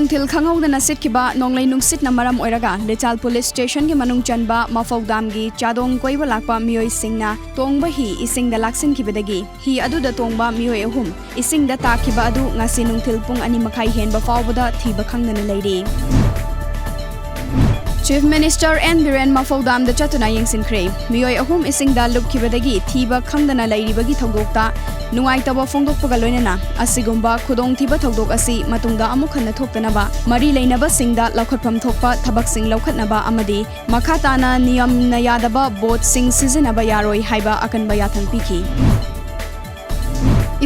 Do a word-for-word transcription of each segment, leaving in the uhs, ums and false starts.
ꯅꯨꯡꯊꯤꯜ ꯈꯪꯍꯧꯗꯅ ꯁꯤꯠꯈꯤꯕ ꯅꯣꯡꯂꯩ ꯅꯨꯡꯁꯤꯠꯅ ꯃꯔꯝ ꯑꯣꯏꯔꯒ ꯂꯤꯆꯥꯜ ꯄꯨꯂꯤꯁ ꯁ꯭ꯇꯦꯁꯟꯒꯤ ꯃꯅꯨꯡ ꯆꯟꯕ ꯃꯐꯧ ꯗꯥꯝꯒꯤ ꯆꯥꯗꯣꯡ ꯀꯣꯏꯕ ꯂꯥꯛꯄ ꯃꯤꯑꯣꯏꯁꯤꯡꯅ ꯇꯣꯡꯕ ꯍꯤ ꯏꯁꯤꯡꯗ ꯂꯥꯛꯁꯤꯟꯈꯤꯕꯗꯒꯤ ꯍꯤ ꯑꯗꯨꯗ ꯇꯣꯡꯕ ꯃꯤꯑꯣꯏ ꯑꯍꯨꯝ ꯏꯁꯤꯡꯗ ꯇꯥꯈꯤꯕ ꯑꯗꯨ ꯉꯁꯤ ꯅꯨꯡꯊꯤꯜ ꯄꯨꯡ ꯑꯅꯤ ꯃꯈꯥꯏ ꯍꯦꯟꯕ ꯐꯥꯎꯕꯗ ꯊꯤꯕ ꯈꯪꯗꯅ ꯂꯩꯔꯤ꯫ Chief Minister N ꯕꯤꯔꯦꯟ ꯃꯐꯧ ꯗꯥꯝꯗ ꯆꯠꯇꯨꯅ ꯌꯦꯡꯁꯤꯟꯈ꯭ꯔꯦ꯫ ꯃꯤꯑꯣꯏ ꯑꯍꯨꯝ ꯏꯁꯤꯡꯗ ꯂꯨꯞꯈꯤꯕꯗꯒꯤ ꯊꯤꯕ ꯈꯪꯗꯅ ꯂꯩꯔꯤꯕꯒꯤ ꯊꯧꯗꯣꯛꯇ ꯅꯨꯡꯉꯥꯏꯇꯕ ꯐꯣꯡꯗꯣꯛꯄꯒ ꯂꯣꯏꯅꯅ ꯑꯁꯤꯒꯨꯝꯕ ꯈꯨꯗꯣꯡꯊꯤꯕ ꯊꯧꯗꯣꯛ ꯑꯁꯤ ꯃꯇꯨꯡꯗ ꯑꯃꯨꯛ ꯍꯟꯅ ꯊꯣꯛꯇꯅꯕ ꯃꯔꯤ ꯂꯩꯅꯕꯁꯤꯡꯗ ꯂꯧꯈꯠꯐꯝ ꯊꯣꯛꯄ ꯊꯕꯛꯁꯤꯡ ꯂꯧꯈꯠꯅꯕ ꯑꯃꯗꯤ ꯃꯈꯥ ꯇꯥꯅ ꯅꯤꯌꯝꯅ ꯌꯥꯗꯕ ꯕꯣꯠꯁꯤꯡ ꯁꯤꯖꯤꯟꯅꯕ ꯌꯥꯔꯣꯏ ꯍꯥꯏꯕ ꯑꯀꯟꯕ ꯌꯥꯊꯪ ꯄꯤꯈꯤ꯫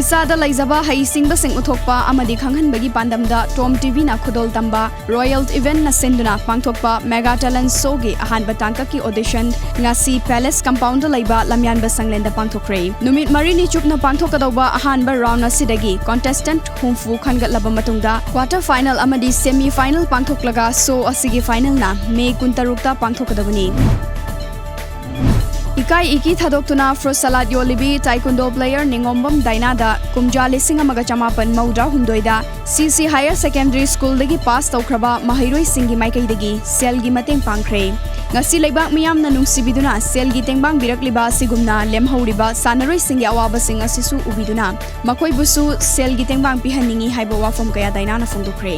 ꯏꯁꯥꯗ ꯂꯩꯖꯕ ꯍꯩꯁꯤꯡꯕꯁꯤꯡ ꯎꯠꯊꯣꯛꯄ ꯑꯃꯗꯤ ꯈꯪꯍꯟꯕꯒꯤ ꯄꯥꯟꯗꯝꯗ ꯇꯣꯝ ꯇꯤꯚꯤꯅ ꯈꯨꯗꯣꯜ ꯇꯝꯕ ꯔꯣꯌꯦꯜ ꯏꯚꯦꯟꯠꯅ ꯁꯤꯟꯗꯨꯅ ꯄꯥꯡꯊꯣꯛꯄ ꯃꯦꯒꯥ ꯇꯦꯂꯦꯟꯠ ꯁꯣꯒꯤ ꯑꯍꯥꯟꯕ ꯇꯥꯡꯀꯛꯀꯤ ꯑꯣꯗꯤꯁꯟ ꯉꯁꯤ ꯄꯦꯂꯦꯁ ꯀꯝꯄꯥꯎꯟꯗ ꯂꯩꯕ ꯂꯝꯌꯥꯟꯕ ꯁꯪꯂꯦꯟꯗ ꯄꯥꯡꯊꯣꯛꯈ꯭ꯔꯦ꯫ ꯅꯨꯃꯤꯠ ꯃꯔꯤꯅꯤ ꯆꯨꯞꯅ ꯄꯥꯡꯊꯣꯛꯀꯗꯧꯕ ꯑꯍꯥꯟꯕ ꯔꯥꯎꯟ ꯑꯁꯤꯗꯒꯤ ꯀꯣꯟꯇꯦꯁꯇꯦꯟꯠ ꯍꯨꯝꯐꯨ ꯈꯟꯒꯠꯂꯕ ꯃꯇꯨꯡꯗ ꯀ꯭ꯋꯥꯇꯔ ꯐꯥꯏꯅꯦꯜ ꯑꯃꯗꯤ ꯁꯦꯃꯤ ꯐꯥꯏꯅꯦꯜ ꯄꯥꯡꯊꯣꯛꯂꯒ ꯁꯣ ꯑꯁꯤꯒꯤ ꯐꯥꯏꯅꯦꯜꯅ ꯃꯦ ꯀꯨꯟꯇꯔꯨꯛꯇ ꯄꯥꯡꯊꯣꯛꯀꯗꯕꯅꯤ꯫ ꯏꯀꯥꯏ ꯏꯀꯤ ꯊꯥꯗꯣꯛꯇꯨꯅ ꯐ꯭ꯔꯨꯠ ꯁꯂꯥꯗ ꯌꯣꯜꯂꯤꯕꯤ ꯇꯥꯏꯀꯨꯟꯗꯣ ꯄ꯭ꯂꯦꯌꯔ ꯅꯤꯉꯣꯝꯕꯝ ꯗꯥꯏꯅꯥꯗ ꯀꯨꯝꯖꯥ ꯂꯤꯁꯤꯡ ꯑꯃꯒ ꯆꯃꯥꯄꯟ ꯃꯧꯗ꯭ꯔꯥ ꯍꯨꯝꯗꯣꯏꯗ ꯁꯤ ꯁꯤ ꯍꯥꯌꯔ ꯁꯦꯀꯦꯟꯗꯔꯤ ꯁ꯭ꯀꯨꯜꯗꯒꯤ ꯄꯥꯁ ꯇꯧꯈ꯭ꯔꯕ ꯃꯍꯩꯔꯣꯏꯁꯤꯡꯒꯤ ꯃꯥꯏꯀꯩꯗꯒꯤ ꯁꯦꯜꯒꯤ ꯃꯇꯦꯡ ꯄꯥꯡꯈ꯭ꯔꯦ꯫ ꯉꯁꯤ ꯂꯩꯕꯥꯛ ꯃꯤꯌꯥꯝꯅ ꯅꯨꯡꯁꯤꯕꯤꯗꯨꯅ ꯁꯦꯜꯒꯤ ꯇꯦꯡꯕꯥꯡ ꯄꯤꯔꯛꯂꯤꯕ ꯑꯁꯤꯒꯨꯝꯅ ꯂꯦꯝꯍꯧꯔꯤꯕ ꯁꯥꯟꯅꯔꯣꯏꯁꯤꯡꯒꯤ ꯑꯋꯥꯕꯁꯤꯡ ꯑꯁꯤꯁꯨ ꯎꯕꯤꯗꯨꯅ ꯃꯈꯣꯏꯕꯨꯁꯨ ꯁꯦꯜꯒꯤ ꯇꯦꯡꯕꯥꯡ ꯄꯤꯍꯟꯅꯤꯡꯏ ꯍꯥꯏꯕ ꯋꯥꯐꯝ ꯀꯌꯥ ꯗꯥꯏꯅꯥꯅ ꯐꯣꯡꯗꯣꯛꯈ꯭ꯔꯦ꯫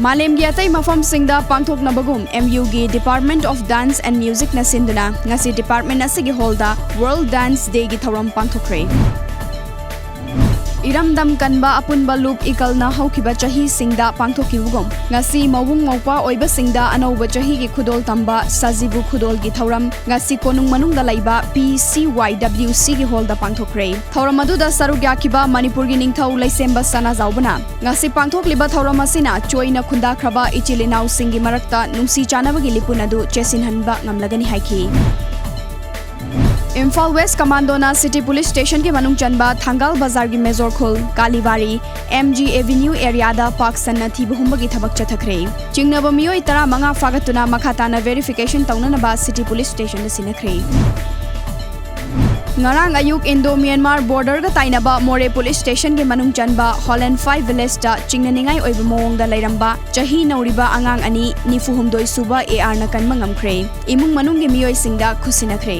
ꯃꯥꯂꯦꯝꯒꯤ ꯑꯇꯩ ꯃꯐꯝꯁꯤꯡꯗ ꯄꯥꯡꯊꯣꯛꯅꯕꯒꯨꯝ ꯑꯦꯝ ꯌꯨꯒꯤ Department of Dance and Musicꯅ ꯁꯤꯟꯗꯨꯅ ꯉꯁꯤ ꯗꯤꯄꯥꯔꯠꯃꯦꯟ ꯑꯁꯤꯒꯤ ꯍꯣꯜꯗ World Dance Dayꯒꯤ ꯊꯧꯔꯝ ꯄꯥꯡꯊꯣꯛꯈ꯭ꯔꯦ꯫ ꯏꯔꯝꯗꯝ ꯀꯟꯕ ꯑꯄꯨꯟꯕ ꯂꯨꯞ ꯏꯀꯜꯅ ꯍꯧꯈꯤꯕ ꯆꯍꯤꯁꯤꯡꯗ ꯄꯥꯡꯊꯣꯛꯈꯤꯕꯒꯨꯝ ꯉꯁꯤ ꯃꯕꯨꯡ ꯃꯧꯄ꯭ꯋꯥ ꯑꯣꯏꯕꯁꯤꯡꯗ ꯑꯅꯧꯕ ꯆꯍꯤꯒꯤ ꯈꯨꯗꯣꯜ ꯇꯝꯕ ꯁꯖꯤꯕꯨ ꯈꯨꯗꯣꯜꯒꯤ ꯊꯧꯔꯝ ꯉꯁꯤ ꯀꯣꯅꯨꯡ ꯃꯅꯨꯡꯗ ꯂꯩꯕ ꯄꯤ ꯁꯤ ꯋꯥꯏ ꯗꯕ꯭ꯂꯤꯎ ꯁꯤꯒꯤ ꯍꯣꯜꯗ ꯄꯥꯡꯊꯣꯛꯈ꯭ꯔꯦ꯫ ꯊꯧꯔꯝ ꯑꯗꯨꯗ ꯁꯔꯨꯛ ꯌꯥꯈꯤꯕ ꯃꯅꯤꯄꯨꯔꯒꯤ ꯅꯤꯡꯊꯧ ꯂꯩꯁꯦꯝꯕ ꯁꯅꯥꯖꯥꯎꯕꯅ ꯉꯁꯤ ꯄꯥꯡꯊꯣꯛꯂꯤꯕ ꯊꯧꯔꯝ ꯑꯁꯤꯅ ꯆꯣꯏꯅ ꯈꯨꯟꯗꯥꯈ꯭ꯔꯕ ꯏꯆꯤꯜ ꯏꯅꯥꯎꯁꯤꯡꯒꯤ ꯃꯔꯛꯇ ꯅꯨꯡꯁꯤ ꯆꯥꯟꯅꯕꯒꯤ ꯂꯤꯄꯨꯟ ꯑꯗꯨ ꯆꯦꯁꯤꯟꯍꯟꯕ ꯉꯝꯂꯒꯅꯤ ꯍꯥꯏꯈꯤ꯫ ꯏꯝꯐꯥꯜ ꯋꯦꯁ ꯀꯃꯥꯟꯗꯣꯅ ꯁꯤꯇꯤ ꯄꯨꯂꯤꯁ ꯁ꯭ꯇꯦꯁꯟꯒꯤ ꯃꯅꯨꯡ ꯆꯟꯕ ꯊꯪꯒꯥꯜ ꯕꯖꯥꯔꯒꯤ ꯃꯦꯖꯣꯔ ꯈꯨꯜ, ꯀꯥꯂꯤꯕꯥꯔꯤ, ꯑꯦꯝ ꯖꯤ ꯑꯦꯚꯤꯅ꯭ꯌꯨ ꯑꯦꯔꯤꯌꯥꯗ ꯄꯥꯛ ꯁꯟꯅ ꯊꯤꯕ ꯍꯨꯝꯕꯒꯤ ꯊꯕꯛ ꯆꯠꯊꯈ꯭ꯔꯦ꯫ ꯆꯤꯡꯅꯕ ꯃꯤꯑꯣꯏ ꯇꯔꯥꯃꯉꯥ ꯐꯥꯒꯠꯇꯨꯅ ꯃꯈꯥ ꯇꯥꯅ ꯚꯦꯔꯤꯐꯤꯀꯦꯁꯟ ꯇꯧꯅꯅꯕ ꯁꯤꯇꯤ ꯄꯨꯂꯤꯁ ꯁ꯭ꯇꯦꯁꯟꯗ ꯁꯤꯟꯅꯈ꯭ꯔꯦ꯫ ꯉꯔꯥꯡ ꯑꯌꯨꯛ ꯏꯟꯗꯣ ꯃ꯭ꯌꯥꯟꯃꯥꯔ ꯕꯣꯔꯗꯔꯒ ꯇꯥꯏꯅꯕ ꯃꯣꯔꯦ ꯄꯨꯂꯤꯁ ꯁ꯭ꯇꯦꯁꯟꯒꯤ ꯃꯅꯨꯡ ꯆꯟꯕ ꯍꯣꯂꯦꯟꯐꯥꯏ ꯚꯤꯂꯦꯖꯇ ꯆꯤꯡꯅꯅꯤꯡꯉꯥꯏ ꯑꯣꯏꯕ ꯃꯑꯣꯡꯗ ꯂꯩꯔꯝꯕ ꯆꯍꯤ ꯅꯧꯔꯤꯕ ꯑꯉꯥꯡ ꯑꯅꯤ, ꯅꯤꯐꯨ ꯍꯨꯝꯗꯣꯏ ꯁꯨꯕ ꯑꯦ ꯑꯥꯔꯅ ꯀꯟꯕ ꯉꯝꯈ꯭ꯔꯦ꯫ ꯏꯃꯨꯡ ꯃꯅꯨꯡꯒꯤ ꯃꯤꯑꯣꯏꯁꯤꯡꯗ ꯈꯨꯠꯁꯤꯟꯅꯈ꯭ꯔꯦ꯫